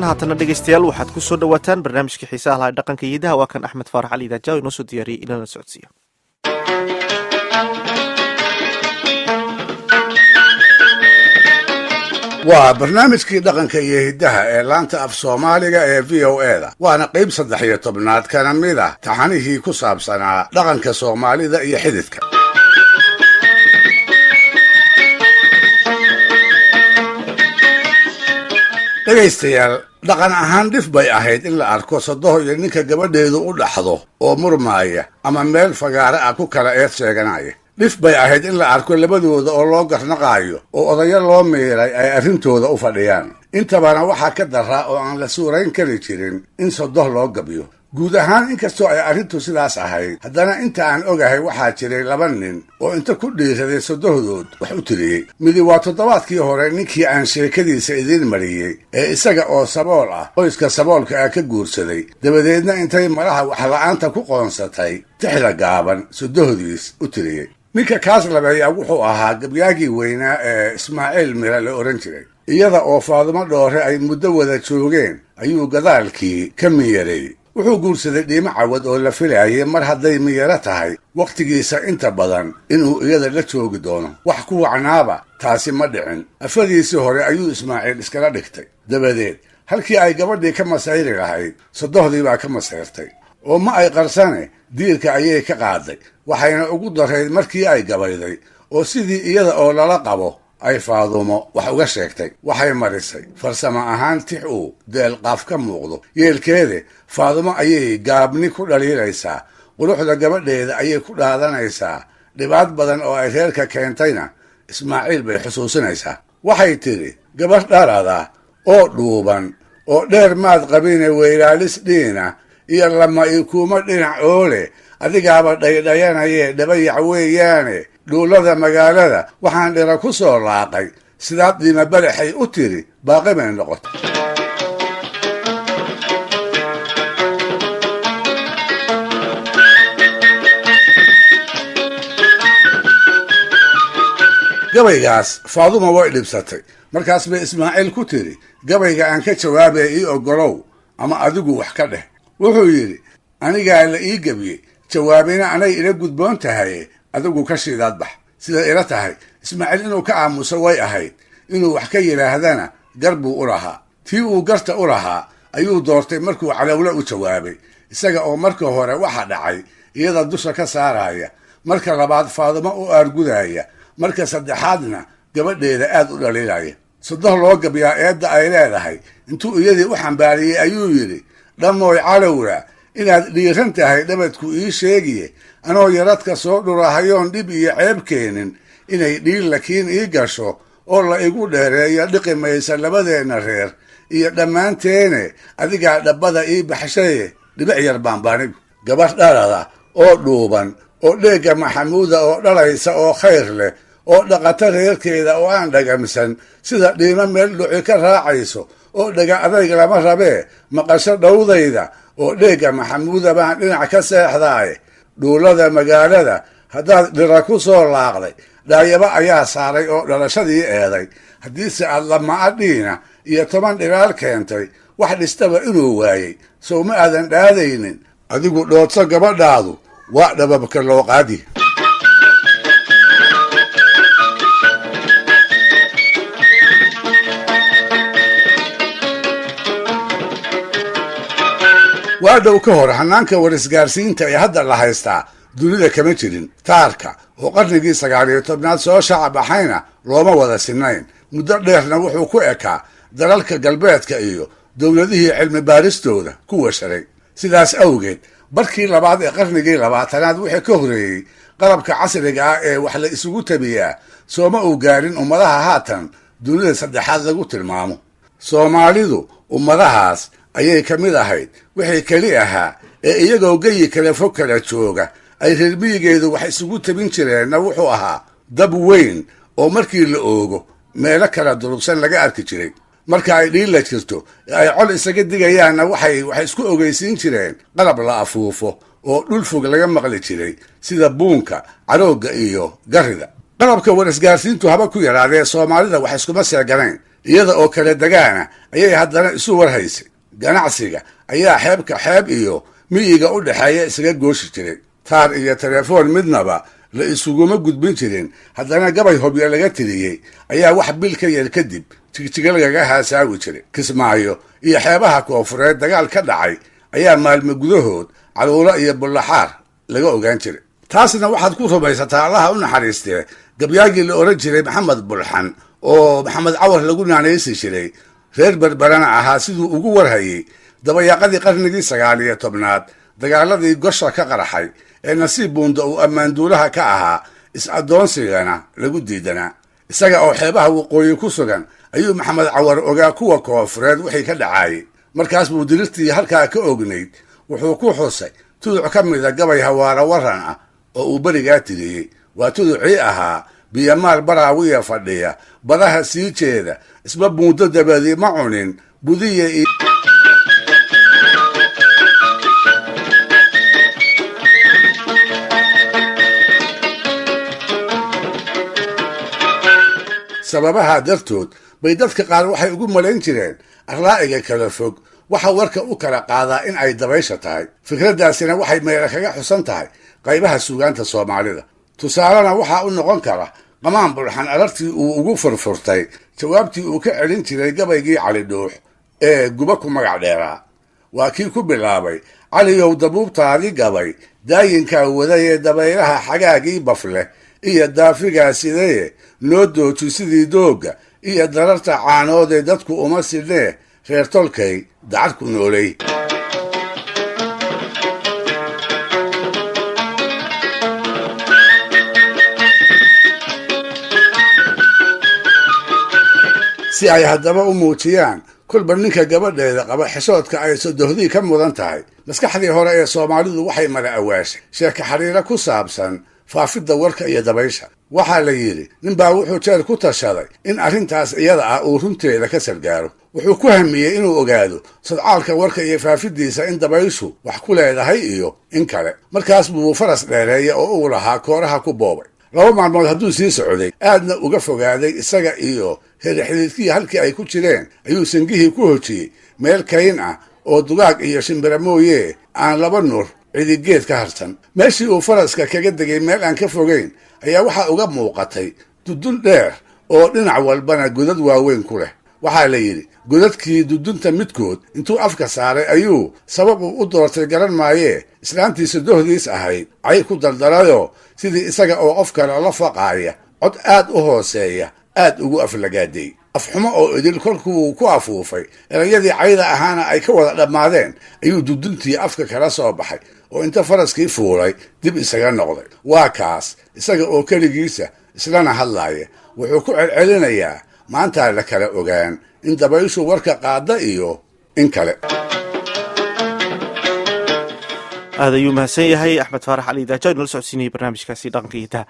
Haatana dhegeystayaal, waxaad ku soo dhawaataan barnaamijka xiisaha laha, dhaqanka iyo hidaha. Waa kan Axmed Faarax Cali Idaajaw inoo soo diyaariyey inala socodsiiyo. Waa barnaamijkii dhaqanka iyo hiddaha ee laanta af Soomaaliga ee VOA-da, waana qayb 13aad kana mid ah taxanihii ku saabsanaa dhaqanka Soomaalida iyo xididka. Dhegaystayaal, dhaqan ahaan dhif bay ahayd in la arko sodoho iyo ninka gabadheedu u dhaxdo oo murmaaya ama meel fagaare ah ku kala eed sheeganaya. Dhif bay ahayd in la arko labadooda oo loo garnaqaayo oo odayo loo miiray ay arrintooda u fadhiyaan. Intabana waxaa ka daraa oo aan la suurayn kari jirin in sodoh loo gabyo. Guud ahaan, inkastoo ay arrintu sidaas ahayd, haddana inta aan ogahay waxaa jiray laba nin oo inta ku dhiiraday sodohdood wax u tiriyey. Midi waa toddobaadkii hore ninkii aan sheekadiisa idiin mariyey ee isaga oo sabool ah qoyska saboolka ah ka guursaday, dabadeedna intay malaha waxla'aanta ku qoonsatay tixda gaaban sodohdiis u tiriyey. Ninka kaas labeeyaa wuxuu ahaa gabyaagii weynaa ee Ismaaciil Mira la odhan jiray. Iyada oo Faadumo Dhoore ay muddo wada joogeen ayuu gadaalkii ka miyareeyey. Wuxuu guursaday Dhiimo Cawad oo la filaayay mar hadday miyaro tahay wakhtigiisa inta badan inuu iyada la joogi doono. Wax ku wacnaaba taasi ma dhicin. Afadiisii hore ayuu Ismaaciil iskala dhigtay. Dabadeed halkii ay gabadhii ka masayri lahayd, sodohdii baa ka masayrtay oo ma ay qarsane diirka ayay ka qaaday, waxayna ugu darayd markii ay gabayday oo sidii iyada oo lala qabo ay Faadumo wax uga sheegtay. Waxay marisay farsamo ahaan tix uu deelqaaf ka muuqdo. Yeelkeede, Faadumo ayay gaabni ku dhaliilaysaa, quruxda gabadheeda ayay ku dhaadanaysaa, dhibaad badan oo ay reerka keentayna Ismaaciil bay xusuusinaysaa. Waxay tidhi: "Gabadh dhalada oo dhuuban oo dheer maad qabine, weylaalis dhiina iyo lama i kuuma dhinac oole, adigaaba dhaydhayanayee dhabayac weeyaane, dhuullada magaalada waxaan dhira ku soo laaqay sidaad dhiima baraxay u tiri baaqi bay noqotay." Gabaygaas Faaduma way dhibsatay. Markaas bay Ismaaciil ku tiri: "Gabayga aan ka jawaabaya ii oggolow ama adigu wax ka dheh." Wuxuu yidhi: "Anigaa la ii gebiyey, jawaabina anay ila gudboon tahaye, adigu ka shiidaad bax." Siday ila tahay, Ismaaciil inuu ka aamuso way ahayd, inuu wax ka yidhaahdana gar buu u lahaa. Tii uu garta u lahaa ayuu doortay markuu Calowle u jawaabay, isaga oo marka hore waxa dhacay iyada dusha ka saaraya, marka labaad Faadumo u aargudaya, marka saddexaadna gabadheeda aad u dhaliilaya. Sodoh loo gabyaa eedda ay leedahay intuu iyadii u xambaariyey ayuu yidhi: "Dhammooy Calowla, inaad dhiiran tahay dhabadku ii sheegiye, anoo yaradka soo dhurahayoon dhib iyo ceeb keenin inay dhiillakiin ii gasho oo la igu dheereeyo dhiqi maysa labadeenna reer iyo dhammaanteene, adigaa dhabbada ii baxshaye dhibic yar baanbaanigu. Gabadh dhalada oo dhuuban oo dheegga Maxamuuda oo dhalaysa oo khayr leh oo dhaqato reerkeeda oo aan dhagamsan sida dhiimo meel dhuci ka raacayso oo dhega adayg lama rabee maqasho dhowdayda oo dheegga Maxamuuda baan dhinac ka seexdaaye, dhuullada magaalada haddaad dhira ku soo laaqday dhaayaba ayaa saaray oo dhalashadii eeday. Haddiise aad lama'a dhiina iyo 10 dhilaal keentay, wax dhistaba inuu waayey sow ma aadan dhaadaynin? Adigu dhoodso, gabadhaadu waa dhababka loo qaadi." Waa dhow ka hor hannaanka warisgaarsiinta ee hadda la haystaa dunida kama jirin. Taarka oo qarnigii 19aad soo shaac baxayna looma wada sinayn. Muddo dheerna wuxuu ku ekaa dalalka galbeedka iyo dowladihii cilmi baaristooda ku washaray. Sidaas awgeed, barkii labaad ee qarnigii 20aad wixii ka horreeyey, qalabka casriga ah ee wax la isugu tabiyaa sooma uu gaarin ummadaha haatan dunida saddexaad lagu tilmaamo. Soomaalidu ummadahaas ayay ka mid ahayd. Wixii keli ahaa ee iyagoo geyi kale fog kala jooga ay reer miyigeedu wax isugu tabin jireenna wuxuu ahaa dab weyn oo markii la oogo meelo kala durugsan laga arki jiray. Marka ay dhiilla jirto ee ay col isaga digayaanna, waxay wax isku ogeysiin jireen qalab la afuufo oo dhul fog laga maqli jiray, sida buunka, caroogga iyo garrida. Qalabka war isgaarsiintu haba ku yaraadee, Soomaalida wax iskuma seeganayn. Iyada oo kale degaana ayay haddana isu warhaysay. Ganacsiga ayaa xeebka xeeb iyo miyiga u dhexeeya isaga gooshi jiray. Taar iyo telefoon midnaba la isuguma gudbin jirin. Haddana gabay hobyo laga tiriyey ayaa wax bil ka yar kadib jigjiga lagaga haasaawi jiray. Kismaayo iyo xeebaha koonfureed dagaal ka dhacay ayaa maalmo gudahood Caluulo iyo Bullaxaar laga ogaan jiray. Taasna waxaad ku rumaysataa, Allaha u naxariistee, gabyaagii la odhan jiray Maxamed Bulxan oo Maxamed Cawar lagu naanaysi jiray, reer Berberana ahaa, siduu ugu warhayey dabayaaqadii qarnigii 19aad dagaaladii gosha ka qarxay ee Nasiib Buunda uu ammaanduulaha ka ahaa, is-addoonsigana lagu diidanaa. Isaga oo xeebaha waqooyi ku sugan ayuu Maxamed Cawar ogaa kuwa koonfureed wixii ka dhacaayey. Markaas buu dirirtii halkaa ka ognayd wuxuu ku xusay tuduc ka mida gabay hawaara waran ah oo uu berigaa tiriyey. Waa tuducii ahaa: "Biyamaal baraawiya fadhiya badaha sii jeeda, isba buundo dabadi ma cunin budiya." Sababaha dartood bay dadka qaar waxay ugu malayn jireen arlaa'iga kala fog waxa warka u kala qaadaa in ay dabaysha tahay. Fikraddaasina waxay meela kaga xusan tahay qaybaha suugaanta Soomaalida. Tusaalena waxaa u noqon kara Qamaan Bulxan alartii uu ugu furfurtay jawaabtii uu ka celin jiray gabaygii Cali Dhuux ee Guba ku magac dheeraa. Waa kii ku bilaabay: "Caliyow, dabuubtaadii gabay daayinkaa wadayee, dabaylaha xagaagii bafleh iyo daafigaa sideye, noo dooji sidii doogga iyo dararta caanoodee, dadku uma sidnee, reer tolkay dacad ku noolay." Si ay haddaba u muujiyaan kolba ninka gabadheeda qaba xishoodka ay sodohdii ka mudan tahay, maskaxdii hore ee Soomaalidu waxay mala awaashay sheeko xariiro ku saabsan faafidda warka iyo dabaysha. Waxaa la yidhi ninbaa wuxuu jeer ku tashaday in arrintaas iyada ah uu runteeda ka sargaaro. Wuxuu ku hamiyey inuu ogaado sadcaalka warka iyo faafiddiisa in dabayshu wax ku leedahay iyo in kale. Markaas buu faras dheereeya oo uu lahaa kooraha ku boobay. 2 maalmood hadduu sii socday, aadna uga fogaaday isaga iyo herixididkii halkii ay ku jireen, ayuu sangihii ku hojiyey meel kayn ah oo dugaag iyo shimbira mooye aan laba nur cidigeed ka harsan. Meeshii uu faraska kaga degay meel aan ka fogayn ayaa waxaa uga muuqatay dudun dheer oo dhinac walbana godad waaweyn ku leh. Waxaa la yidhi godadkii dudunta midkood intuu afka saaray ayuu, sabab uu u doortay garan maayee, islaantiisa dohdiis ahayd cay ku daldalayoo sidii isaga oo qof kale la faqaaya cod aad u hooseeya aad ugu aflagaaday. Afxumo oo idil kolkuu ku afuufay, erayadii cayda ahaana ay ka wada dhammaadeen, ayuu duduntii afka kala soo baxay oo inta faraskii fuulay dib isaga noqday. Waa kaas isaga oo keligiisa islana hadlaaya. Wuxuu ku celcelinayaa: "Maantaa la kala ogaan in dabayshu warka qaada iyo in kale." Aad ayuu mahadsan yahay Axmed Faarax Cali Daaja, inala socodsiinayay barnaamijkaasi dhaqanka iyo hidaha.